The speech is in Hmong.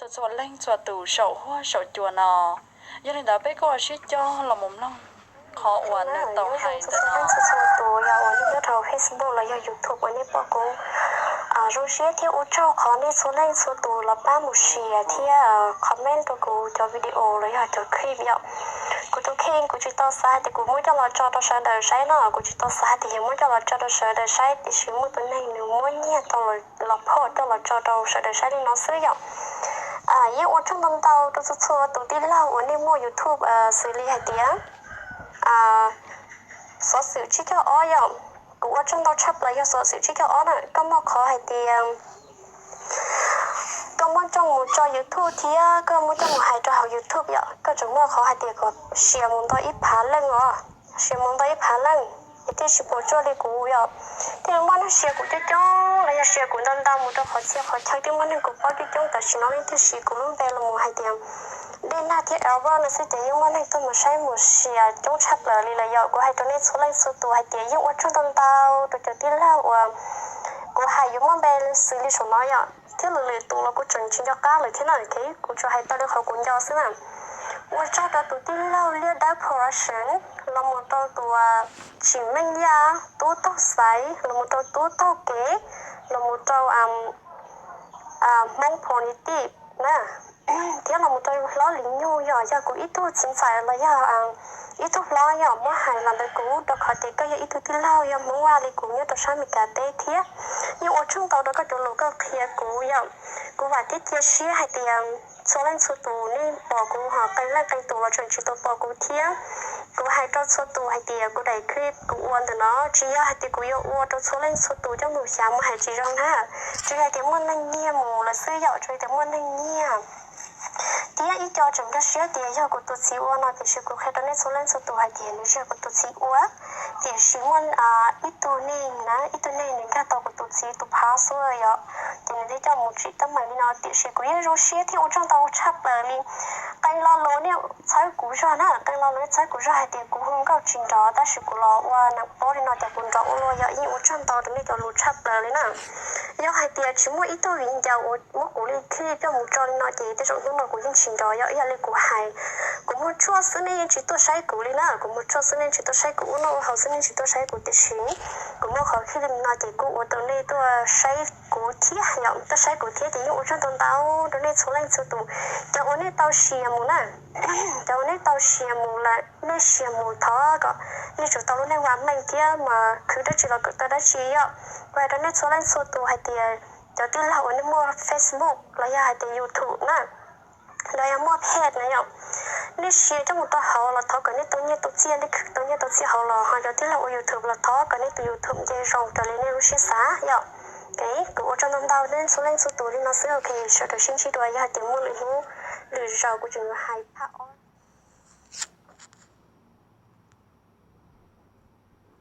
txhua leej txhua tus saum huab saum cua no. Yog li ntawd peb kuj ua sib cog los mus mloog qhov uas nws tau hais ntawm no. Txhua tus yog uas nej nyob rau Facebook los yog YouTube uas nej pom kuv, zoo siab thiab ua tsaug qhov nej txhua leej txhua tus los pab mus share thiab comment rau kuv cov video los yog cov clip yom. Kuv tus kheej kuv tsis tau xav hais tias kuv muab coj los tso rau sawv daws saib no, kuv tsis tau xav hais tias yuav muab coj los tso rau sawv daws saib, tiam sis muaj tus neeg nws muab nyiaj tau los phoj coj los tso rau sawv daws saib li no xwb yom. Yeej ua tsaug ntau ntau rau txhua txhua tus tij laug uas nej muaj YouTube xws li hais tias xov xwm tsib caug ob yom. Kuv ua tsaug ntau tshaj plaws yog xov xwm tsib caug ob na, koj muaj qhov hais tias koj muab coj mus tso YouTube thiab koj muab coj mus hais rau hauv YouTube yom, koj tseem muaj qhov hais tias kom share mus ntau ib phav leej os, share mus ntau ib phav leej, es thiaj tsis pom tsuaj li kuv yom. Thiaj muaj neeg share kuv coob coob los yog share kuv ntau ntau mus rau qhov txhia qhov chaw, thiaj muaj neeg kuv paub coob coob tam sim no li, tiam sis kuv lub npe los mus hais tias Dej Nag thiab Albert no xwb ces yeej muaj neeg tuaj mus saib mus share coob tshaj plaws li lawm yom. Kuv hais rau nej txhua leej txhua tus hais tias yeej ua tsaug ntau ntau rau cov tij laug uas kuv hais yuav muaj npe xws li saum no yom, thiab lwm lwm tus los kuv tseem tsis nco qab lawm thiab na, kuv tsuas hais tau li qhov kuv nco xwb na. Ua tsaug rau tus tij laug Liaj Dawb Production, los mus rau tus Tsim Meej Yaj, Tub Taug Xaiv, los mus rau Tub Taug Kev, los mus rau Hmoob Phonetic na, thiab los mus rau hlob Lis Nyug yom, yog kuv ib tug txiv ntxawm los yog ib tug hlob yom, muab hais los ntawm kuv rau qhov tias koj yog ib tug tij laug yog Hmoob Vaj li kuv nyob rau sab Amelikas teb thiab. Yeej ua tsaug ntau rau koj cov lus koj qhia kuv yom. Kuv vam thiab cia siab hais tias txhua leej txhua tus nej pom kuv ho qee leej qee tus los tseem tsis tau pom kuv thiab. Kuv hais rau txhua tus hais tias kuv daim clip kuv ua ntawm no tsis yog hais tias kuv yuav ua rau txhua leej txhua tus coj mus xyav mus hais tsis zoo na. Tsuas yog hais tias muaj neeg nyiag mus lawm xwb yom, tsuas yog tias muaj neeg nyiag. Thiab ib co tseem nkag siab tias yog kuv tus txiv ua no, tiam sis kuv qhia rau nej txhua leej txhua tus hais tias nws tsis yog kuv tus txiv ua. Tiam sis muaj ib tug neeg na, ib tug neeg nws nkag tau kuv tus txiv tus phab xwb yom, ces nws thiaj coj mus tsim teeb meem li no. Tiam sis kuv yeej zoo siab thiab ua tsaug ntau tshaj plaws li. Qee lo lus nej txhawb kuv zog na, qee lo lus nej txhawb kuv zog hais tias kuv hu nkauj tsis nrov, tab sis kuv los ua neeg paub li no ces kuv nrov ua luaj yom. Yeej ua tsaug ntau rau nej cov lus tshaj plaws li na. Yog hais tias tsis muaj ib tug viv ncaus uas muab kuv li clip coj mus tso li no ces tej zaum hnub no kuv yeej tsis nrov yom. Ib yam li kuv hais, kuv muag tshuaj xwb nej yeej tsis tuaj saib kuv li na, kuv muag tshuaj xwb nej tsis tuaj saib kuv, ua noj ua haus xwb nej tsis tuaj saib kuv, tiam sis kuv muaj qhov clip li no ces kuj ua rau nej tuaj saib kuv thiab yom, tuaj saib kuv thiab ces yeej ua tsaug ntau ntau rau nej txhua leej txhua tus. Cov uas nej tau share mus na, cov uas nej tau share mus lawm, nej share mus thov kom nej tsum tau lub neej vam meej thiab mas khwv dab tsi los khwv tau dab tsi yom. Kuv hais rau nej txhua leej txhua tus hais tias cov tij laug uas nej muaj Facebook los yog hais tias YouTube na, los yog muaj page na yom, nej share coj mus rau hauv los thov kom nej tau nyiaj tau txiaj, nej khwv tau nyiaj tau txiaj hauv los ho cov tij laug ua YouTube los thov kom nej tus YouTube nce zoo raws li nej lub siab xav yom. Kuv ua tsaug ntau ntau nej txhua leej txhua tus li no xwb, ok, sawv daws sib ntsib dua, yog hais tias muaj lwm hnub lwm zaus kuv tseem yuav hais phaj ob.